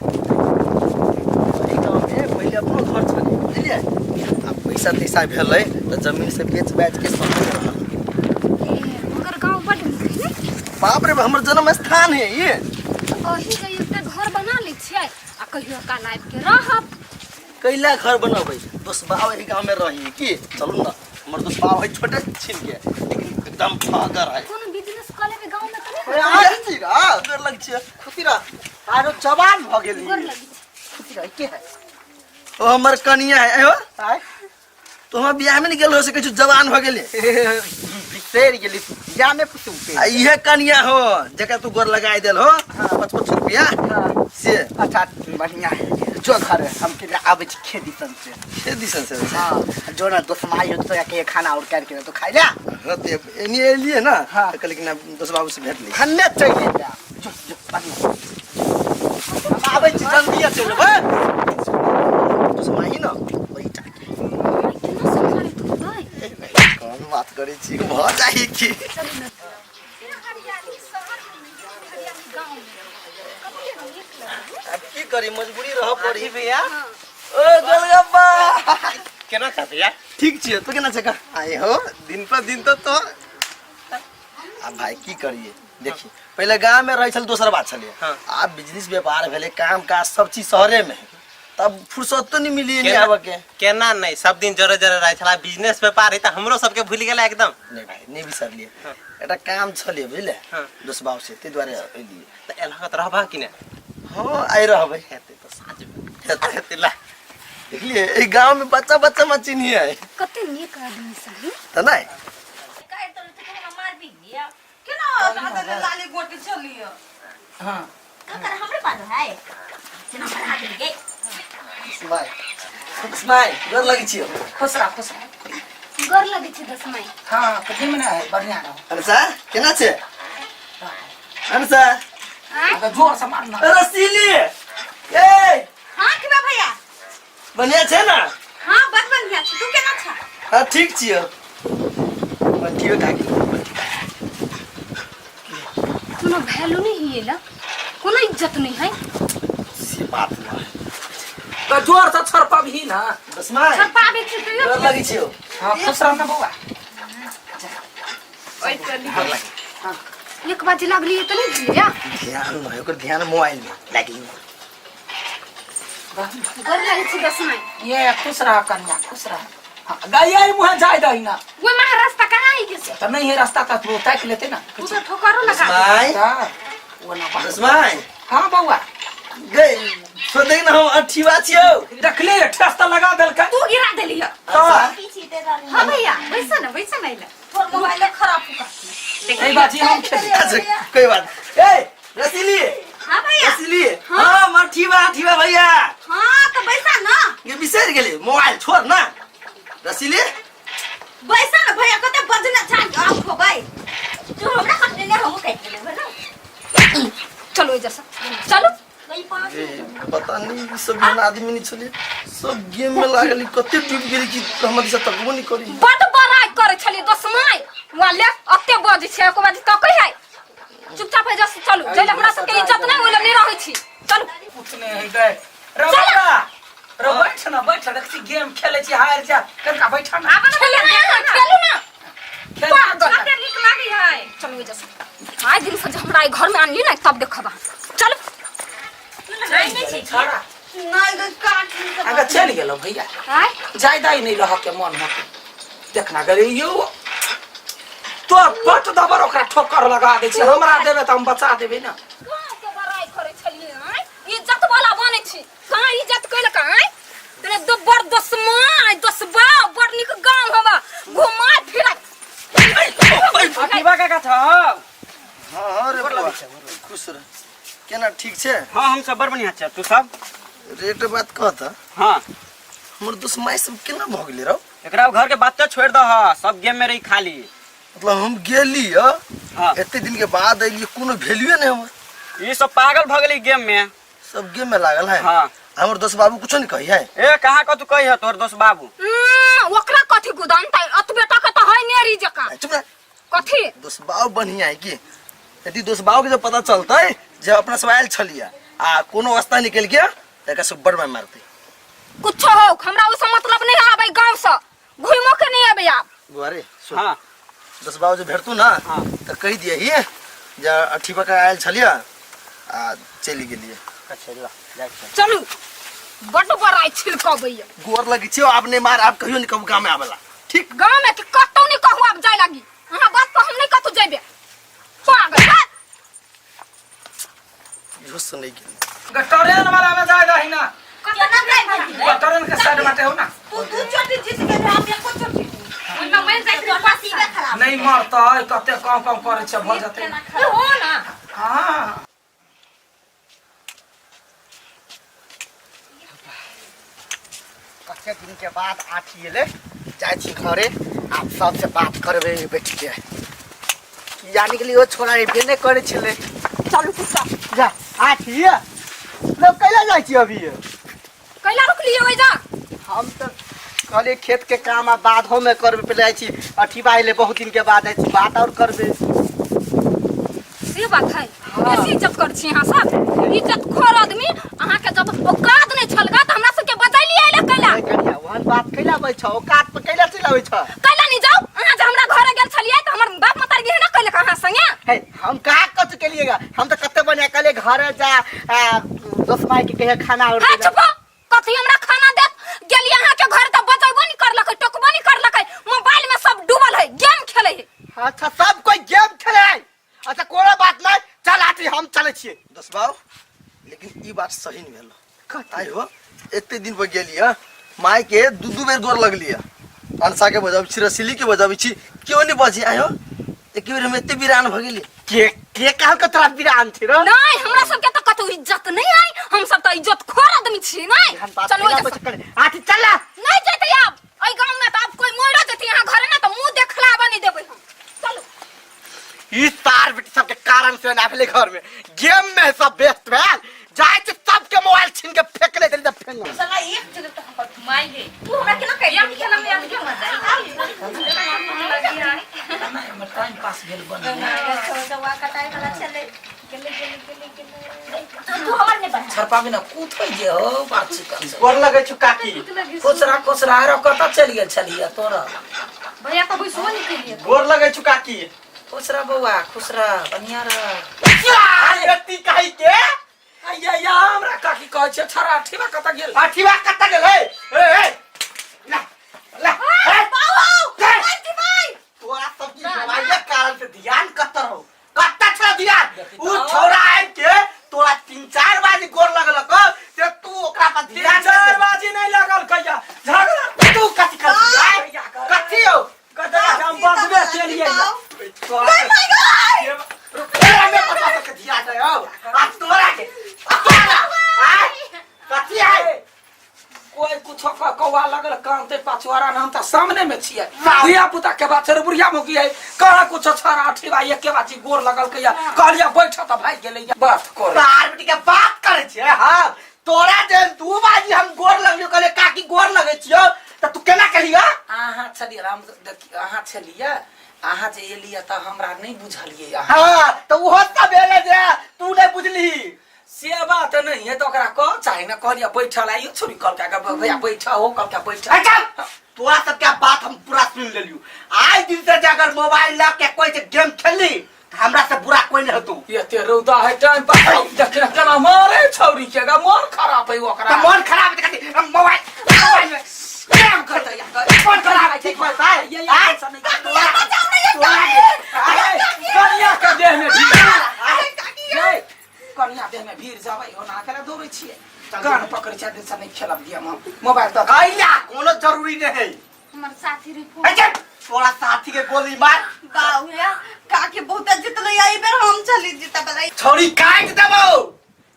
एहि गाँवमे पहिले अपनो घर छलै बुझलियै। आ पैसा तैसा भेलै तऽ जमीन से बेच बाच के शहरमे रहल। मगर गाँव बड नीक है ने? बाप रे, हमर जन्म स्थान है ये। ओही के एकटा घर बना लै छियै आ कहियो काल आबि के रहब। कैला घर बनबै? दोसबाव एहि गाँव में रही की। चलू ना, हमर दोसबाव है छोटे छिन के, लेकिन एकदम फगर है। कोनो बिजनेस कऽ लेबै गाँव में तऽ नहि? ए, आ छी रा गोर लग छियै। खुशी रह, आरो जवान भ गेली। गोर लगै छै। खुशी रह। के है ओ? हमर कनिया है। एहो। आय। तो हमर बियाह में नहीं गेल हो से किछु जवान भ गेले। बिसरि गेली जामे पुछू आ इहे कनिया हो जकरा तू गोर लगाई देल हो 55 रुपया। हाँ। से। अच्छा, बढ़िया है, जो घर है, हम के आबै छी खेती सन से। खेती सन से? हाँ, जो ना दोस्त माई हो तो के खाना और कर के तो खाइ ले। हाँ, ते एनी एलिए ना। हाँ। तो कहली कि ना दोस्त बाबू से भेट ली। खन्ने चलि जा, जो जो बढ़िया, हम आबै छी, जल्दी चलि जेबै। दोस्त माही ना वही टाके। केना सम्हारैत होबै? कौन बात करै छी, भऽ जाइ की। चलू ने। हरियाली शहर में नहीं, हरियाली गाँव में कते नीक लगै। अब की करी, मजबूरी रह पड़ी। भैया। ओ गोलगप्पा। केना छ भैया? ठीक छियै, तू केना छै? का आइ हो दिन पर दिन तो आ भाई की करिए। देखी, पहिले गाँव में रहै छल दोसर बात छलै। हाँ। आब बिजनेस व्यापार भेलै, काम काज सब चीज शहरे में है, तब फुर्सत तो नहीं मिली नहीं केना? आबऽ के। केना नहीं, सब दिन जरे जरे रहै छला, बिजनेस व्यापार है त हमरो सबके भूल गेला एकदम। नहीं भाई, नहीं बिसरलिए। हाँ। एकटा काम छलिए बुझले। हाँ। दोस्त बाबू से ताहि दुआरे एलिए। त एलह त रहबा कि ने? हाँ, आइ रहबै। हेतै त साँझ में हेतै। हेतै ला। देखलिए, एहि गाँव में बच्चा बच्चा में चिन्हिए। कते नीक आदमी सब है। तऽ नहि। काटि देलहुँ तऽ हमरा मारबी केना दादा लाली गोटी चलियो? हाँ। ककर हमरे पास है केना बढ़ा देलियै? माय माय, गोर लगै छियौ। खुश रह, खुश रह। गोर लगै छै दसमाई। हाँ, कदी में ना है, बढ़िया रहो। अनसा, केना छै अनसा? अगर जोर से मारना। रसीली ए। हाँ की बा भैया? बढ़िया छै ना? हाँ, बड़ बढ़िया छै। तू केना छ? हाँ, ठीक छियौ। ठीक काकी। कोनो वैल्यू नहीं है ला, कोनो इज्जत नहीं है। से बात ना है। तो जोर से छरपबही ना। बस माय। छरपाबै छी तैयो। गोर लगै छियौ। हाँ, खुश रह ना बौआ। एक बाजे लागली तऽ नहीं भेलै। ध्यान न ओकर ध्यान मोबाइल में लागि। गोर लगै छी दसमाई। ये खुश रह कन्या, खुश रह। हाँ, गैया मुँह जाय दही ना। ओहि माह रास्ता कहाँ है के? तो नहीं है रास्ता तो तू ताक लेते ना। तू तो ठोकरो लगा दे। माय। हाँ, वो ना बात। दसमाय। हाँ बौआ। गई सोचै ना हम अठीवा छियौ। देखले, ठेस तो लगा देलकै। तू गिरा देली है। तो हाँ भैया, बैसा ना, बैसा ना, इला तोर मोबाइल खराब हो। ए बाजी, हम खेली। अच्छा, कोई बात। ए रसीली। हाँ भैया। रसीली। हाँ, मठीवा अठीवा भैया। हाँ, तो बैसा ना। ये बिसरि गेली, मोबाइल छोड़ ना रसीली। बैसा ना भैया, कते बजना छान आप हो भाई। तू हमरा काटने ने, हमहूँ काटि देबै ना। चलो इधर से चलो। गई पाँच। ए, पता नहीं ई सब एहन आदमी नहीं छलै, सब गेम में लागल, कते डूब गेली कि हमर दिशा तकबो नहीं करी। बड बड़ाई करे छली दसमाई वाले, अते बजै छै, एको बाजी तकै है। चुपचाप है जस चलू, जैले हमरा सबके इज्जत नहीं ओइले नहीं रहै छी। चलू। कुछ नहीं है गए रे बौआ रे, बैठ ना, बैठ। देख छी गेम खेले छी, हार जा कनका, बैठ ना। आब ना भैया, खेलू ना। खेल ना। कते नीक लागै है। चलू इधर से। आइ दिन से जे हमरा ई घर में आनली ना तब देखब अहाँ। चलू। छड़ा। नहीं गई, काट ली। अगर चलि गेलो भैया। आय। जाय दाई नहीं रह के मन होते, देखना गरे यो तो पट दबर ओकरा ठोकर लगा दै छी। हमरा देबे तऽ हम बचा देबै ना। गाँव के बड़ाई करे छलियै आय, इज्जत वाला बनै छी, कहाँ इज्जत कैलक आय? तने दो बड़ दसमाय दसबा, बड़ नीक गाँव हवा घुमा फिरा। अतिवा काका छ? हाँ हाँ रे बौआ, खुश रह। केना, ठीक छै? हाँ, हम सब बड़ बढ़िया छ, तू सब? रेट बात कह त। हाँ। हमर दोस्त माय सब केना भऽ गेलै रौ? एकरा घर के बात तो छोड़ दह, सब गेम में रही खाली। मतलब हम गेली ह। हाँ। एते दिन के बाद एलियै, कोनो वैल्यूए नहीं हमर। ई सब पागल भऽ गेलै गेम में। सब गेम में लागल है। हाँ। हमर दोस्त बाबू कुछो नहीं कही है। ए, कहाँ कतू कही है तोहर दोस्त बाबू? ओकरा कथी गुदानतै, अतबे टका तऽ है नेरी जकाँ। चुप रह। कथी? दोस्त बाबू बढ़िया है कि यदि दोस्त बाबू के जब पता चलतै जे अपना सब आयल छलियै आ कोनो रास्ता निकलि के तऽ एकरा सब बड़ मारि मारतै। कुछो हो, हमरा ओहिसँ मतलब नहीं आबै, गाँव से घुमो के नहीं आबै आब। बुआरे सुन। हाँ। दस बाबू जे भेटतू ना हाँ। तऽ कहि दियही जे अठीबा के आयल छलियै आ चलि गेलियै। अच्छा ल जाइ छी। चलू, बड्ड बड़ाइ छिलकबैया। गोर लगै छियौ, आब नहि मार, आब कहियो नहि कहू गाँवमे आबेला, ठीक? गाँव में कि कतौ नहीं कहू आब जाय लागी, अहाँ बात पर हम नहीं कतौ जेबे। पागल हट। इहो सुनै गेल। ट्रेन वाला में जाय दही ना। केना जाय दही? ट्रेन के साइड बाटे हो ना। तू दू चोटी जीत के हम एको चोटी। ओहिमे मरि जाइत तोर नसीबे खराब। नहीं मरतै, कते कम कम करै छै भऽ जेतै। ए, हो ना। हाँ। कते दिन के बाद आठी एलै, जाइ छी घरे, आब सबसे बात करबै बैठ के। यानी कि ओ छोड़ा एबे नहि करै छलै। चलू कुत्ता। जा आठी लोग कैला जाइ छी अभी? कैला रुकलियै ओहि जा? हम तऽ कहलियै खेत के काम आ बाधो में करबै, पहिले जाइ छी अठीबा एलै बहुत दिन के बाद, जाइ छी बात और करबै। से बात है? बेसी इज्जत कर छी अहाँ सब, इज्जत खोर आदमी। अहाँ के जब औकात नहीं छल गा तऽ हमरा सबके बजैलियै अइले कैला? ए कनिया, ओहन बात कैला आबै छ? औकात पर कैला चलि आबै छ? कैला नहीं जाउ? अहाँ जे हमरा घरे गेल छलियै तऽ हमर बाप मतारी गेहे ना कैलक अहाँ संगे? हे, हम कहाँ कथी केलिएगा? हम तऽ कते बढ़िया कहलिए घरे जा आ, दोस्त माय के कहिया खाना और हाँ, चुप हो। कथी हमरा खाना देत? गेलियै अहाँ के घर तऽ बजेबो नहीं करलकै, टोकबो नहीं करलकै, मोबाइल में सब डूबल है, गेम खेले है। अच्छा, सब कोई गेम खेले है। अच्छा कोनो बात नहीं, चल आटी हम चले छिए। दस बाबू, लेकिन ई बात सही नहीं भेल। आइ हो एते दिन पर गेलियै, माय के दू दू बेर गोर लगलियै, अनसा के बजाबै छी, रसीली के बजाबै छी, केओ नहीं बजे। आइ हो एक बेर हम एते वीरान भ गेली। के के कहल के तोरा वीरान छी रो? नहीं, हमरा सबके तऽ कतौ इज्जत नहीं है, हम सब तऽ इज्जत खोर आदमी छी। नहीं एहन बात चलो केना एहिजा बच करे? आटी चल ना। नहीं जेतै आब एहि गाँव में तऽ, आब कोई मरो जेतै यहाँ घरे ना तऽ मुंह देखलाबा नहीं देबै हम। चलू। ई सार बेटी सबके कारण से ना भेलै, घर में गेम में सब व्यस्त भेल जाइ छै, सबके मोबाइल छीन के फेंक ले देली तऽ फेंक। साला एक जगह तो हमर घुमाई गई, तू हमरा केना कहि गेम खेलऽ में आबि गेल। नहीं, हमर टाइम पास भेल बन। दवा कटाई वाला चले गेले गेले गेले गेले, तू हमर नहीं बढ़ा। छरपा बिना कूद होइ जे हो बात चिकन से। गोर लगै छु काकी। खुश रह, खुश रह। रो कतऽ चलि गेल छलियै तोरा? भैया तऽ बैसबो नहीं केलियै। गोर लगै छु काकी। खुश रह बौआ, खुश रह, बढ़िया रह। बेटी कहि के आइया या हमरा काकी कहै छै छरा ठिबा कतऽ गेल? अठीबा कतऽ गेल? हे ए ए ला ला हे तोरा सब की मोबाइल के कारण से ध्यान कतऽ रहो, कतऽ छल ध्यान? उ छौड़ा आबि के तोरा तीन चार बाजी गोर लगलक से तू ओकरा पर तीन ध्यान चार बाजी नहीं लगल कहिया झगड़ा। तू कथी कर कथी हो? कतऽ हम बसबे केलियै तोरा तोरा में पता सबके ध्यान रहे हो आ तोरा के आ तोरा आय कथी है? कोई कुछो कौआ लगल कानते पछुआरा न, हम तऽ सामने में छियै, धिया पुता के बात छै, बुढ़िया मुखी है कहाँ कुछो छड़ा अठीबा एके बाजी गोर लगल कहिया कहलिया बैठ तऽ भागि गेलै बात करे। बार बेटी के बात करे छियै। हाँ तोरा जे दू बाजी हम गोर लगलियो, कहलियै काकी गोर लगै छियौ, तऽ तू केना केलियै? अहाँ छलियै, हम देखियौ अहाँ छलियै, अहाँ जे एलियै तऽ हमरा नहि बुझलियै अहाँ। हाँ तऽ ओहो सब भेलै जे तू नहि बुझलिही। से बात नहीं है तऽ ओकरा कह चाहे ना, कहलियै बैठल आइयो छोड़ी, कहलकै के भैया बैठ हो, कहलकै बैठ। अच्छा तोरा सबके बात हम पूरा सुन लेलियो। आइ दिन से जे अगर मोबाइल लऽ के कोई जे गेम खेलली तऽ हमरा से बुरा कोई नहीं होतौ। एते रौदा है, टाइम पास देख ना केना मारे छौरी के गा, मन खराब है ओकरा। तऽ मन खराब है तऽ कथी हम मोबाइल मोबाइल में गेम खेलतै? मन खराब है ठीक होतै? ये आइ ये नहीं तोरा तोरा अरे कनिया के देह में भीड़ ये कनिया देह में भीड़ जाबै हो ना, केना दौड़ै छियै, कान पकड़ै छै से नहीं खेलब गेम हम मोबाइल तऽ कैला कोनो जरूरी नहीं है। हमर साथी रे फोन। अच्छा तोरा साथी के गोली मार। बाऊ या काकी बहुत जीतलै, एहि बेर हम चली जीतब बला। छौड़ी काट देबौ।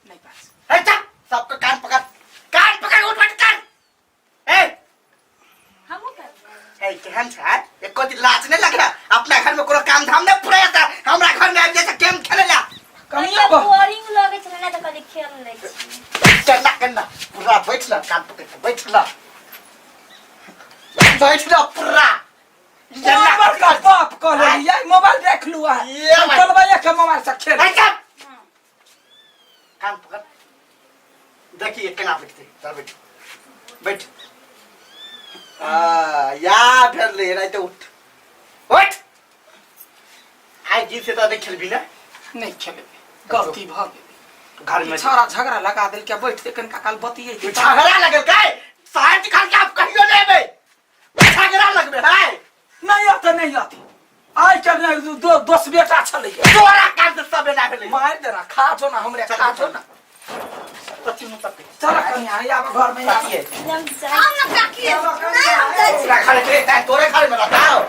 नहीं पास। अच्छा सबके कान पकड़, कान पकड़, उठ बैठ कान। ए हमहूँ करबै। ए केहन छै, एको दिन लाज नहीं लग रहा? अपना घर में कोनो काम धाम नहीं पूरा जाता, हमरा घर में आबि जाइ छै गेम खेले ला। कनिया बा बोरिंग लगै छलै ने तऽ कहली खेल लै छी। करना करना पूरा बैठ ना, कान पकड़ के बैठ ना, बैठ ना पूरा। तोरा बड़का बाप कहलियै मोबाइल देख लू अहाँ। ये भाई। चलबै के मोबाइल से खेल। अच्छा कान पकड़। देखिए केना बैठते। चल बैठ बैठ। आ या भेल राति उठ उठ। आइ गीत से तऽ नहि खेलबी ने? नहीं खेलेबै, गलती भऽ गेलै। घर में छौड़ा झगड़ा लगा देलकै, बैठते कनिका काल बतियै। झगड़ा लगल काय साहब जी खान के आप कहियो नहीं एबै, झगड़ा लगबे है। नहीं अते नहीं अते, आइ काल्हि नहि दोस बेटा छलै। तोरा काम से सब एना भेलै। मारि देना, खा जो ना हमरे, खा जो ना। कथी मतलब? चल कनिया, आब घर में आब। कथी है? हम ना काकी, नहीं, हम जाइ छी। तोरा घर के तोरे घर में बताओ।